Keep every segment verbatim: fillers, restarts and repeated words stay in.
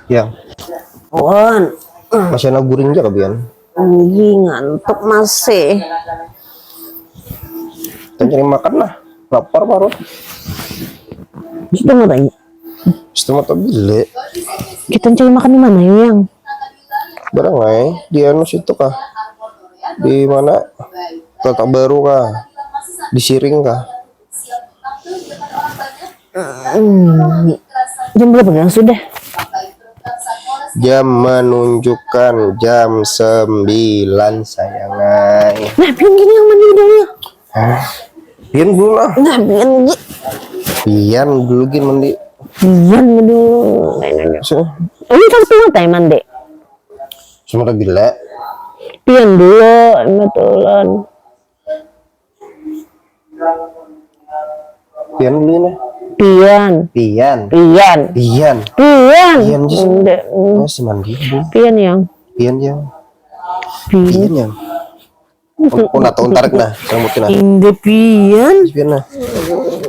Ya. Wan. Masih anak guring aja kabian. Anjing, ngantuk masih. Kita cari makan lah. Lapar parut. Kita mau tanya. Setengah tak bile. Kita cari makan di mana, Yang? Barang ai, di anu situ kah? Di mana? Kota Baru kah? Di Siring kah? Hmm. Jam berapa kan sudah? Jam menunjukkan jam sembilan, sayangai. Nah, pian gini yang mandi dulu. Hah? Pian dulu lah. Nah, pian gini. Pian dulu gini mandi. Pian dulu. Ini kan tuh mata mandi. Sementara bila? Pian dulu, betulan. Pian dulu nih. Pian. Pian. Pian. Pian. Pian. Pian sih. Enggak. Oh, si mandi, Bu. Pian yang. Pian yang. Pian. Pian yang. Pun atau tarik nah, rambutnya nah. Indah pian. Pian nah.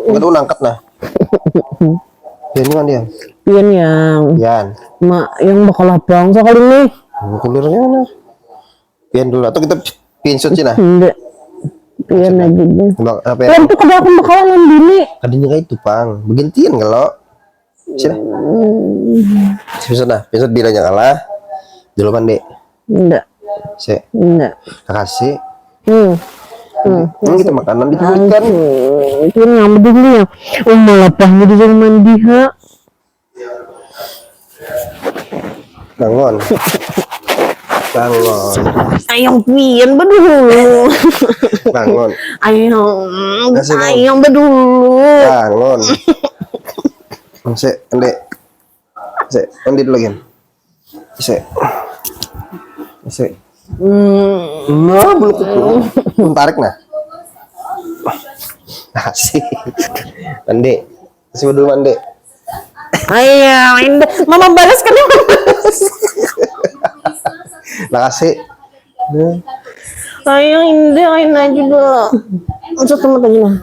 Enggak tahu nangkat nah. Pian yang mana dia? Pian yang. Pian. Mak yang bakal lapang sekali nih. Kulirnya mana? Pian dulu atau kita pinsut sih nah? Enggak. Pian aja deh. Apa ya? Pian tuh kada akan bakalan nang bini. Kadanya kayak itu pang. Bagian tian kalau. Sini. Hmm. Pinsut nah, pinsut bilanya kalah. Dulu mandi. Enggak. Si. Enggak. Kasih. Hmm. Hmm. Ini kita makanan di ikan. Itu yang dulu ya. Oh, malah pahnya di mandi ha. Bangun. Bangun. Ayo pian bedulu. Bangun. Ayo. Kasih bangun. Ayo bedulu. Bangun. Sik, Andi. Sik, Andi dulu gin. Sik. Sik. Hmm. Nah, belum kupu. Tarik nah. Asik. Andi. Kasih bedulu mandi. Ayo, indah. Mama balas kan? Makasih. Ayo, indah, ayo aja dulu. Masuk sama tadi nah.